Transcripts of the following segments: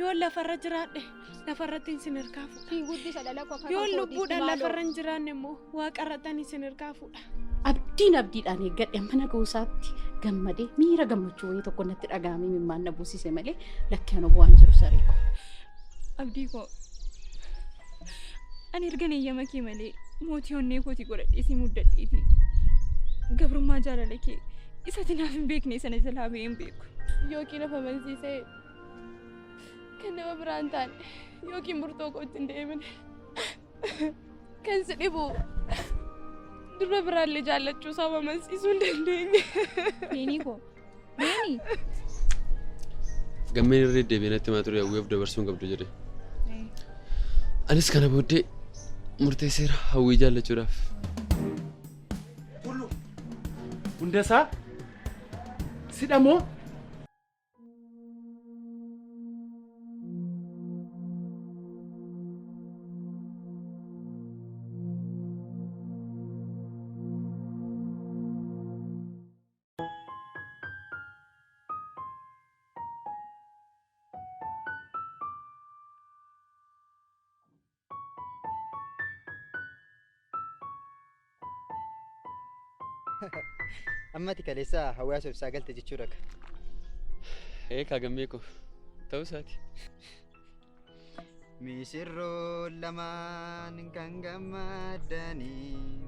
Yoon lafarra jiraadhe lafarratti isin harkaa fuudha. Siin guddisa dhala koo akka Yoon kootiitti lubbuudhaan maaloo. lafarra hin jiraanne immoo waaqarrattan isin harkaa fuudha. Abdiin abdiidhaan eeggadhe mana ga'uusaatti gammadee miira gammachuu wayii tokko natti dhaga'amee mimmaan na buusise malee lakkee ana bu'aan jiru saree koo. Abdii koo ani ergan eeyyama kee malee mootii onnee kootii godhadhee si muddadheeti gabrummaa jaalala kee isati naaf hin beekne sana jalaa ba'ee hin beeku. Yookiin of amansiisee kan nama biraa hin taane yookiin murtoo kootti hin deemine kan si dhibu durba biraallee jaallachuu isaa of amansiisuu hin dandeenye. Leenii koo Leenii. Gammeen irra deddeebi'ee natti himaa ture hawwii of dabarsuu hin qabdu jedhe. Anis kana booddee murteesseera hawwii jaallachuudhaaf. Tullu. Hundasaa sidha moo? Amma ati kaleessa hawwii haasofsiisaa galte jechuudha ka. Ee kaa gammee koo ta'uu isaati. Misirroon lamaan kan gammadanii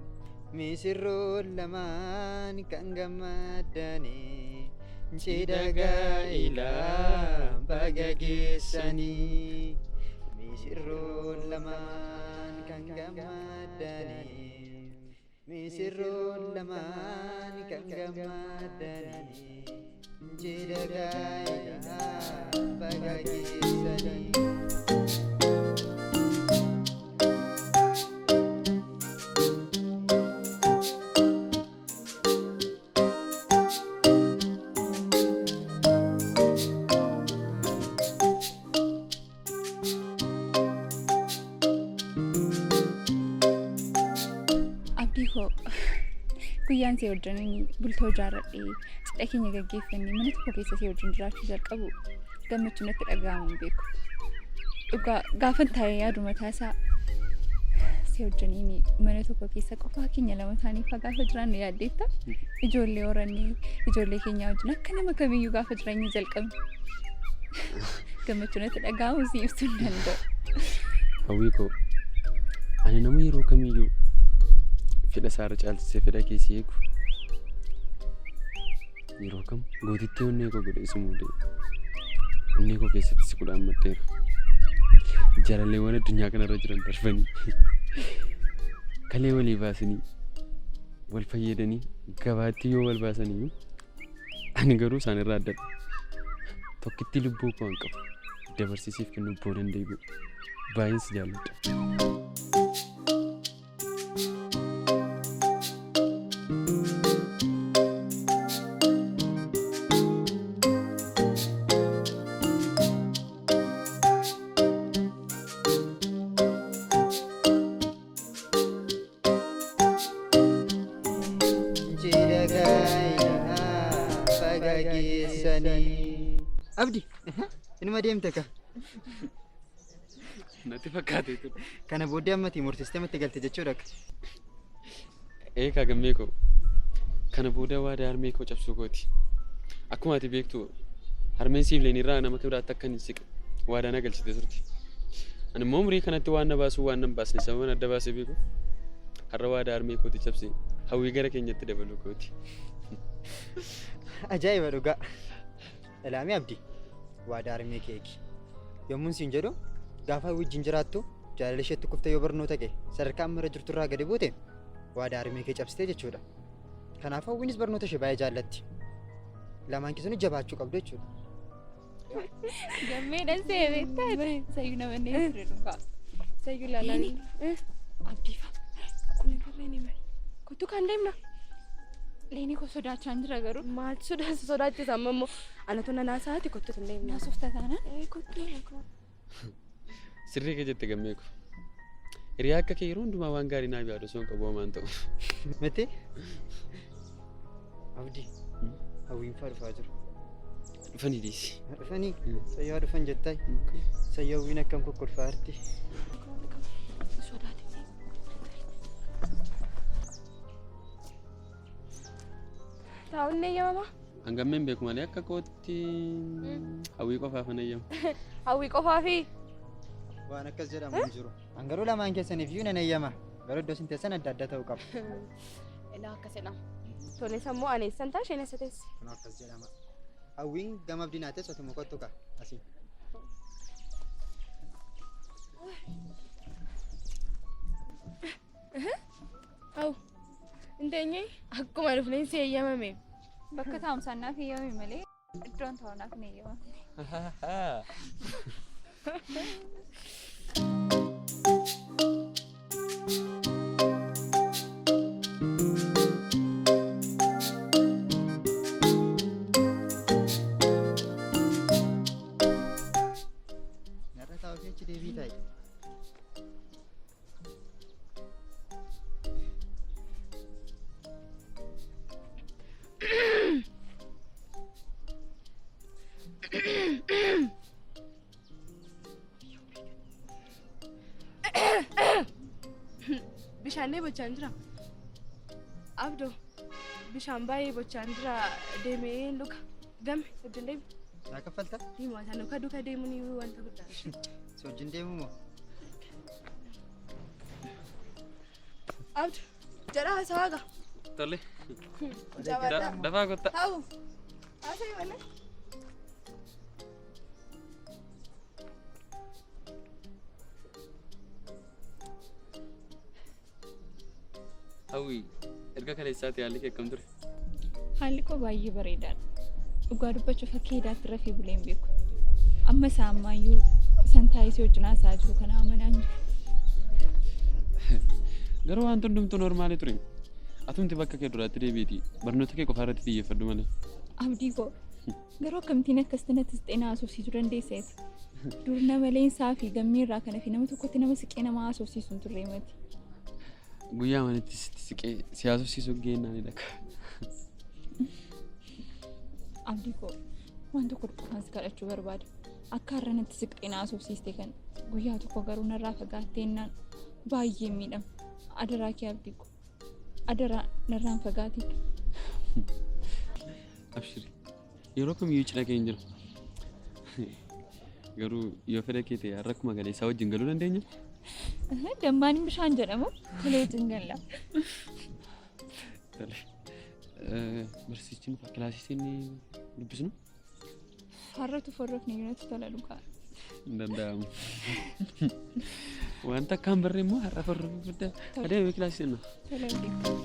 Misirroon lamaan kan gammadanii Cidha gaa'ilaa baga geessanii Misirroon lamaan kan gammadanii Misirroon lamaan kan gammadanii Cidha gaa'ilaa baga geessanii. Abdii koo guyyaan si wajjin bultoo ijaarradhee cidha keenya gaggeeffannee mana tokko keessa si wajjin jiraachuu jalqabu gammachuu natti dhaga'amu hin beeku. Dhugaa gaafan taa'ee yaadu mataa isaa si wajjiniin mana tokko keessa qofaa keenya lama taanee faa gaafa jiraannu yaaddeetta. Ijoollee horannee ijoollee keenya wajjin akka nama kamiyyuu gaafa jireenya jalqabnu gammachuu natti dhaga'amu si ibsuu hin danda'u. Hawwii koo ani nama yeroo kamiyyuu fedha isaarra caalchisee fedha kee si eegu yeroo kam gootittii onnee koo godhee si muudee onnee koo keessatti si kudhaammadheera. Jaalalleewwan addunyaa kanarra jiran darbanii kalee walii baasanii wal fayyadanii gabaatti yoo wal baasanii ani garuu isaanirraa addadha. Tokkittii lubbuu koo hin qabu. Dabarsisiif kennuu boodan deebi'u. Baay'een si jaalladha. Cidha gaa'ilaa baga geessanii. Abdi, inuma deemte ka. Natti fakkaatee ture. Kana booddee ammati murteessitee matti galte jechuudha ka. Ee kaa gammee koo. Kana booda waadaa harmee koo cabsuu kooti. Akkuma ati beektu harmeen siif leenirraa nama biraatti akka hin siqne waadaa na galchitee turte. Ani immoo umurii kanatti waan na baasuu waan na hin baasne sababan adda baasee beekuuf har'a waadaa harmee kooti cabsee hawwii gara keenyatti dabaluu kooti. Ajaa'iba dhugaa. Ilaamee Abdi waadaa harmee kee eegi. Yommuun siin jedhu gaafa wajjin jiraattu jaalala isheetti kuftee yoo barnoota kee sadarkaa amma irra jirturraa gadi buute waadaa harmee kee cabsitee jechuudha. Kanaaf hawwiinis barnoota ishee baay'ee jaallatti. Lamaan keessanuu jabaachuu qabdu jechuudha. Gammeedhaan see beektaa sayyuu nama inni ture dhugaa. Sayyuu ilaalaa. Abdiifa. Kun agarreen himani. Kottu kan deemna. Leenii koo sodaachaan jira garuu. Maaltu sodaasa sodaachisa amma immoo anatu nanaa isaati kottu kan deemna. Naasofta taanaan. Ee kottu. Sirrii kee jette gammee koo. Hiriyaa akka kee yeroo hundumaa waan gaarii naaf yaadu osoo hin qabu homaan ta'u. Miti? Abdi, hawwiin faa dhufaa jiru. Dhufanii dhiisi. Dhufanii sayyaa dhufan jettaa sayyaawwiin akkam kokkolfaa jirti. Taa'uun ni eeyyamamaa? Hangammeen hin beeku malee akka kootti hawwii qofaaf hin eeyyamu. Hawwii qofaafi. Waan akkas jedhamu hin jiru. An garuu lamaan keessaniif iyyuu nan eeyyama. Garuu iddoo isin teessan adda adda ta'uu qaba. Ilaa akkas jedhama. Tole sammuu ani eessan ta'a isheen eessa teessi? Kun akkas jedhama. Hawwiin gama abdii naa teessu ati immoo kottu kaa asii. Haw. Hin teenye akkuma dhufneen si eeyyamame. Bakka taa'umsaan naaf eeyyamame malee iddoon taa'u naaf hin eeyyamamne. Narra taa'uu fi achi deebii taa'i. Bishaan bochaan jira. Abdoo bishaan baay'ee bochaan jira deemee luka game wajjin deemu. Naa kaffalta? Himaa sana luka duuka deemuun wanta guddaa. Si wajjin deemu moo? Abdoo jedhaa haasawaa gaa. Tole. Jabaadhaa. Dafaa kottaa. Hawu. Haasawii malee. Hawwii erga kaleessaati haalli kee akkam ture? Haalli koo baay'ee bareedaadha. Dhugaa dubbachuuf akka hedaatti rafee bulee hin beeku. Amma isaa ammaayyuu isan taa'ee si wajjin haasa'aa jiru kana amanaan jiru. Garuu wanti hundumtuu noormaalii ture. Atumti bakka kee duraatti deebiitii barnoota kee qofaa irratti xiyyeeffadhu malee. Abdii koo garuu akkamittiin akkasitti natti siqxee na haasofsiisuu dandeesseeti? Dur nama leensaa fi gammee irraa kana fi nama tokkotti nama siqee nama haasofsiisu hin turre mati. Guyyaa manitti sitti siqee si haasofsiisuu geennaan dhaka. Abdii koo waan tokko qofaan si kadhachuu barbaada. Akka har'a natti siqxee na haasofsiiste kana guyyaa tokko garuu narraa fagaattee naan baay'ee miidhama. Adaraa kee abdii koo. Adaraa narraan fagaatiin. Abshiri yeroo kamiyyuu cidha kee hin jiru. Garuu yoo fedha kee ta'e har'a akkuma galeessaa wajjin galuu dandeenya? Dammaan bishaan jedhamu tolee wajjin galla. Tole. Barsiistichi nuuf kilaasii seennee dubbisnu? Har'atu forrofni natti tola dhugaa. Hin danda'amu. Wanta akkaan barree immoo har'a forrofuu guddaa adeemee kilaasii seenna. Tolee abdii koo.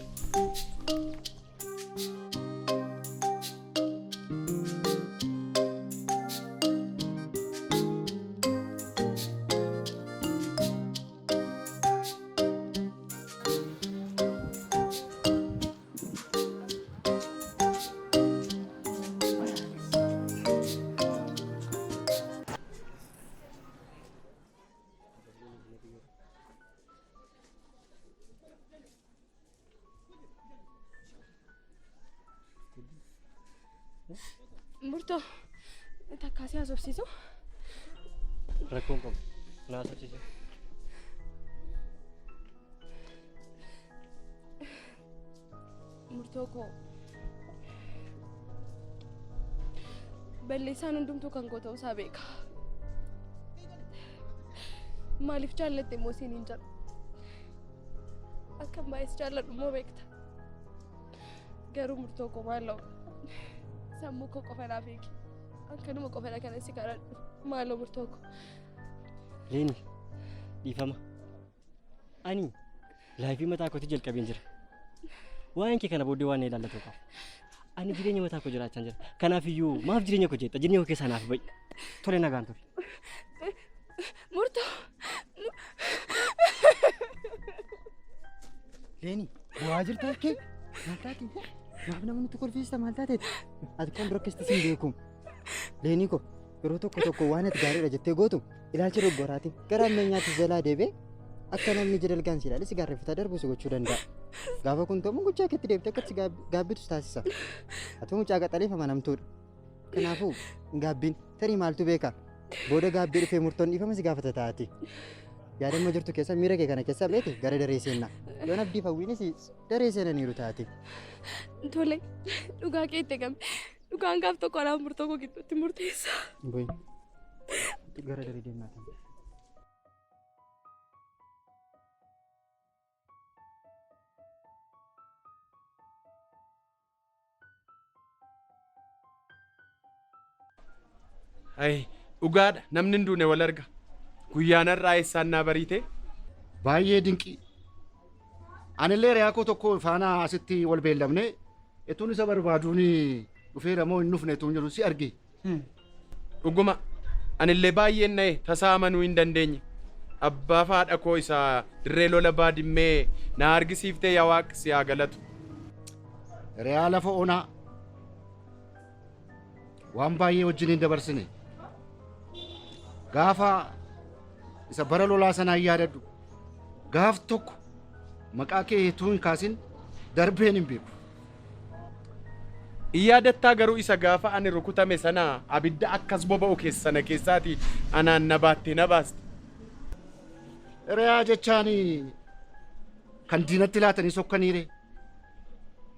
Murtoo takkaa si haasofsiisu. Rakkoon qabu. Na haasofsiisi. Murtoo koo balleessaan hundumtuu kan koo ta'uusaa beeka. Maaliif jaallatte immoo siin hin jedhu. Akkan baay'ee si jaalladhu immoo beekta. Garuu murtoo koo maaloo sammuu koo qofa naaf eegi. Akkanuma qofadha kana si kadhadhu. Maaloo murtoo koo. Leeni dhiifama. Ani laayifii mataa kootii jalqabeen jira. Waa'een kee kana booddee waan na ilaallatu qabu. Ani jireenya mataa koo jiraachaa jira. Kanaaf iyyuu maaf jireenya koo jeetta? Jireenya koo keessaa naaf ba'i. Tole nagaan ture. Murtoo. Leeni bu'aa jirta kee maal taate? Maaf nama nutti kolfiista maal taateeti? Ati kan dura akkasitti sin beeku. Leenii ko yeroo tokko tokko waan ati gaariidha jettee gootu ilaalcha doggoraatiin gara ammeenyaatti jalaa deebi'ee akka namni ija dalgaan si ilaale si gaarreeffataa darbu si gochuu danda'a. Gaafa kun ta'u gochaa keetti deebitee akka si gaabbitu si taasisa. Ati mucaa qaxaleef amanamtuudha. Kanaafuu hin gaabbiin tarii maaltu beeka booda gaabbii dhufee murtoon dhiifama si gaafata taati. Yaadamma jirtu keessa miira kee kana keessa beete gara daree seenna. Yoon abdiif hawwiinis daree seenaniiru taati. Tole dhugaa kee itti game. Dhugaan gaaf tokko anaaf murtoo koo gidduutti murteessa. Boyi gara daree deemnaa. Ayi dhugaadha namni hin duune wal arga. Guyyaan har'aa eessaan naa bariite? Baay'ee dinqii. Anillee hiriyaa koo tokko faana asitti wal beellamne etuun isa barbaaduun dhufeera moo hin dhufne etuun jedhu si arge. Dhuguma anillee baay'een na'e tasaa amanuu hin dandeenye. Abbaa fi haadha koo isa dirree lola baadimmee na argisiiftee yaa Waaq si haa galatu. Hiriyaa lafa onaa waan baay'ee wajjin hin dabarsine. Gaafa isa bara lolaa sanaa hin yaadadhu. Gaaf tokko maqaa kee utuu hin kaasin darbeen hin beeku. In yaadattaa garuu isa gaafa ani rukutame sana abidda akkas boba'u keessa sana keessaati anaan na baattee na baaste. Hiriyaa jechaan kan diinatti laatanii sokkaniire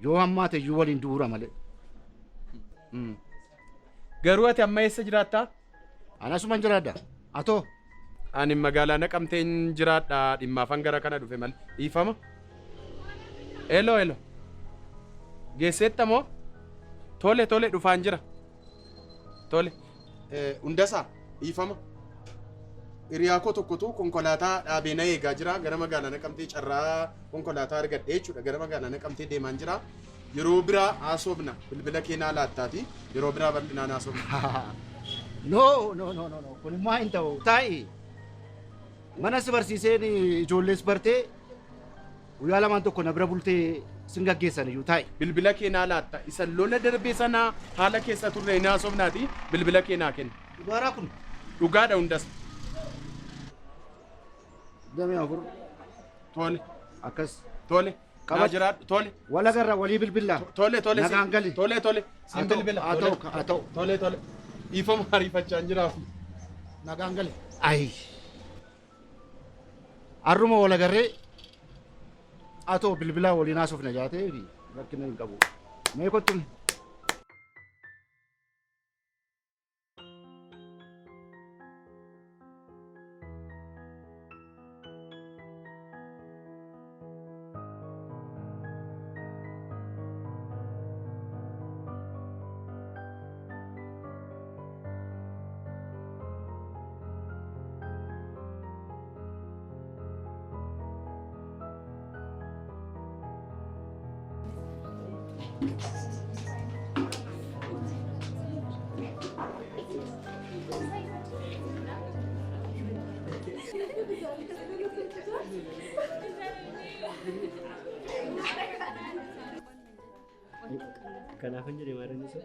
yoo hammaate iyyuu waliin du'uura malee. Garuu ati amma eessa jiraattaa? Ani asuman jiraadha. Atoo? Ani magaalaa Naqamteen jiraadha dhimmaafan gara kana dhufe malee. Dhiifama. Elo elo. Geesseetta moo? Tole tole dhufaan jira. Tole. Hundasaa dhiifama. Hiriyaa koo tokkotu konkolaataa dhaabee na eegaa jira. Gara magaalaa Naqamtee carraa konkolaataa argadhe jechuudha. Gara magaalaa Naqamtee deemaan jira. Yeroo biraa haasofna. Bilbila kee naa laattaati. Yeroo biraa bal'inaan haasofna. No, no, no, no, no. Kun immoo hin ta'u. Taa'i. Mana si barsiiseen ijoollees bartee guyyaa lamaan tokko na bira bultee sin gaggeessan iyyuu taa'i. Bilbila kee naa laatta. Isa lola darbee sanaa haala keessa turre hin haasofnaati. Bilbila kee naa kenni. Dhugaaraa kun? Dhugaadha hundas. 24. Tole. Akkas. Tole. Naa jiraadhu. Tole. Wal agarra walii bilbilla. Tole tole. Nagaan gali. Tole tole. Siin bilbila. Haa ta'u haa ta'u. Tole tole. Dhiifama ariifachaa hin jiraaf. Nagaan gali. Ayi. Har'uma wal agarree haa ta'u bilbilaa waliin haasofna jaatee fi rakkina hin qabu. Mee kottu. Kanaafan jedhe maal isa?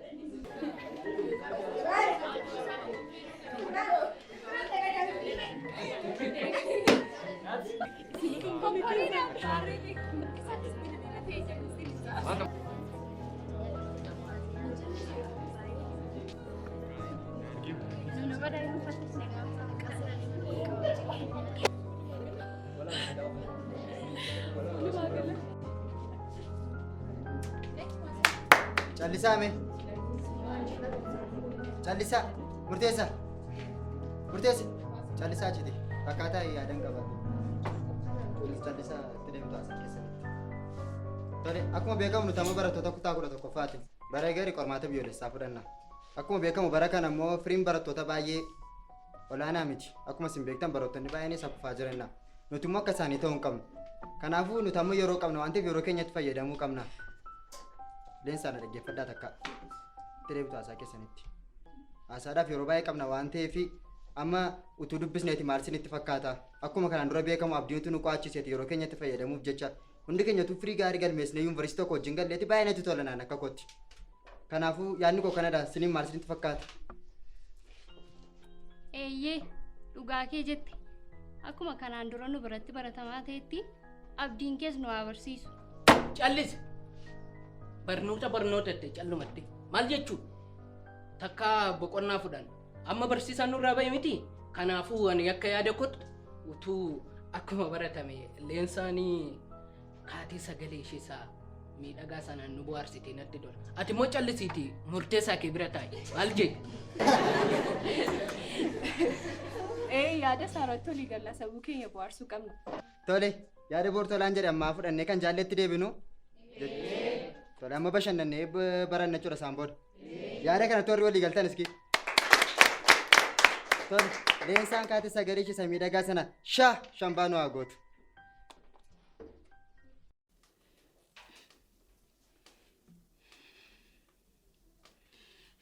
Callisaa mee. Callisaa. Murteessaa. Murteessa. Callisaa jete. Akkaataa yaadan qabaatu. Callisaa itti deemtu haasa keessanitti. Tole akkuma beekamu nuti amma barattoota kutaa 11ffaati. Bara gari qormaata biyyoolessaa fudhanna. Akkuma beekamu bara kana immoo firiin barattoota baay'ee olaanaa miti. Akkuma isin beektan barattoonni baay'eenis kufaa jiranna. Nuti immoo akka isaanii ta'uu hin qabnu. Kanaafuu nuti amma yeroo qabna waan ta'eef yeroo keenyatti fayyadamuu qabna. Leensaa na dhaggeeffadhaa takka. Itti deebitu haasaa keessanitti. Haasaadhaaf yeroo baay'ee qabna waan ta'eef amma utuu dubbisneeti maal isinitti fakkaata? Akkuma kanaan dura beekamu abdiin nu qo'achiiseeti yeroo keenyatti fayyadamuuf jecha hundi keenyatu firii gaarii galmeessnee yuunivarsiitii tokko wajjin galleeti baay'ee natti tola naan akka kootti. Kanaafuu yaadni koo kanadha. Isiniin maal isinitti fakkaata? Eeyyee dhugaa kee jette. Akkuma kanaan dura nu biratti baratamaa ta'etti abdiin kees nu haa barsiisu. Callisi. Barnoota barnoota jette callumatte. Maal jechuudha? Takka boqonnaa fudhan. Amma barsiisaan nurraa ba'e miti. Kanaafuu ani akka yaada kootti utuu akkuma baratame leensaanii kaatee sagalee ishee isaa miidhagaa sanaan nu bohaarsitee natti tola. Ati immoo callisiitii murteessaa kee bira taa'i. Maal jee? Ee, yaada isaarratti olii galla, sabuu keenya bohaarsuu qabna. Tole, yaada Boortolaan jedhe ammaa fudhannee kan jaalletti deebinu. Tole, amma bashannannee baranna jechuudha isaan booda. Yaada kana toorri walii galtan iski. Tole, Leensaan kaatee sagalee ishee isa miidhagaa sana sha shambaa nu haa gootu.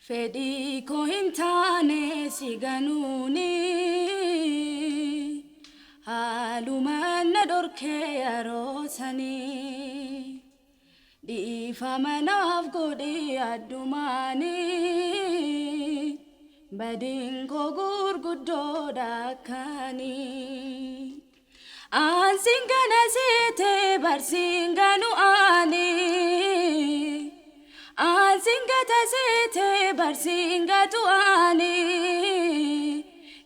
Fedhii koo hin taane si ganuuni, haalumaan na dhorkee yeroo sanii, dhiifama naaf godhi addumaanii, badiin koo gurguddoodha akkaanii. Ansin gana seete barsiin ganu ani. Ansin gata seete barsiin gatu ani.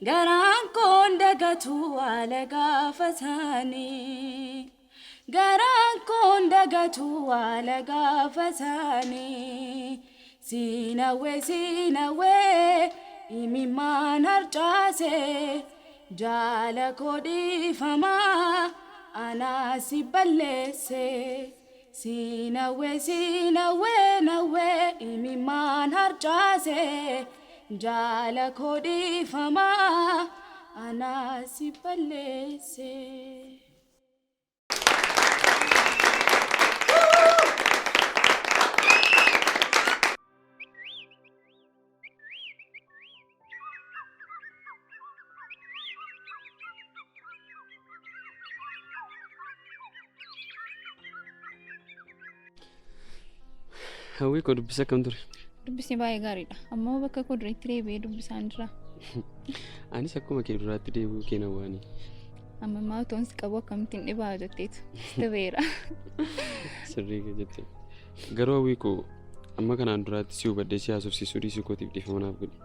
Garaan koon dagatu haala gaafatanii. Garaan koon dagatu haala gaafatanii. Siinawwee, siinawwee, imimmaan harcaase. Jaala koo dhiifamaa anaa si balleesse. Siinawwee, siinawwee, nawwee, imimmaan harcaase. Jaala koo dhiifamaa anaa si balleesse. Hawwii koo, dubbisa akkam ture? Dubbisni baay'ee gaariidha. Ammoo bakka koo duriitti deebi'ee dubbisaan jira. Anis akkuma kee duraatti deebi'uu kee nawwaanii. Amma immoo otoon si qabu akkamittiin dhibaa jetteetu sitti beera. Sirrii kee jette. Garuu hawwii koo, amma kanaan duraatti si hubadhee si haasofsiisuu dhiisuu kootiif dhiifama naaf godhi.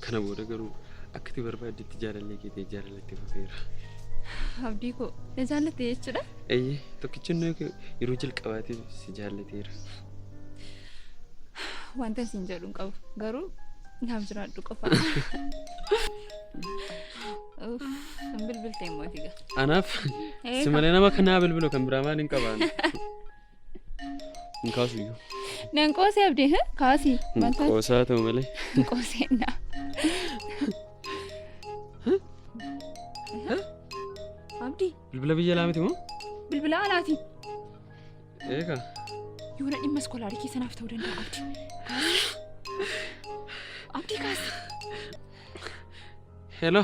Kana booda garuu akka ati barbaaddetti jaalallee kee ta'e jaalalatti fufeera. Abdii koo, na jaallatte jechuudha? Eeyyee, tokkichonnoo kee yeroo jalqabaatiif si jaallateera. Wanta siin jedhu hin qabu. Garuu naaf jiraadhu qofa. Uff, hin bilbiltee immoo gaa. Anaaf si malee nama kanaa bilbilu kan biraa maal hin qabaan? Hin kaasu iyyuu. Nan qoosee Abdii, kaasii. Wanta Qoosaa ta'u malee. qooseenna. Abdii, Bilbila biyya alaa miti moo? Bilbila alaati. Eegaa. Yoona dhimma iskoolaarii keessa naaf ta'uu danda'a, Abdii. Kaasi. Abdii, kaasi. Hello.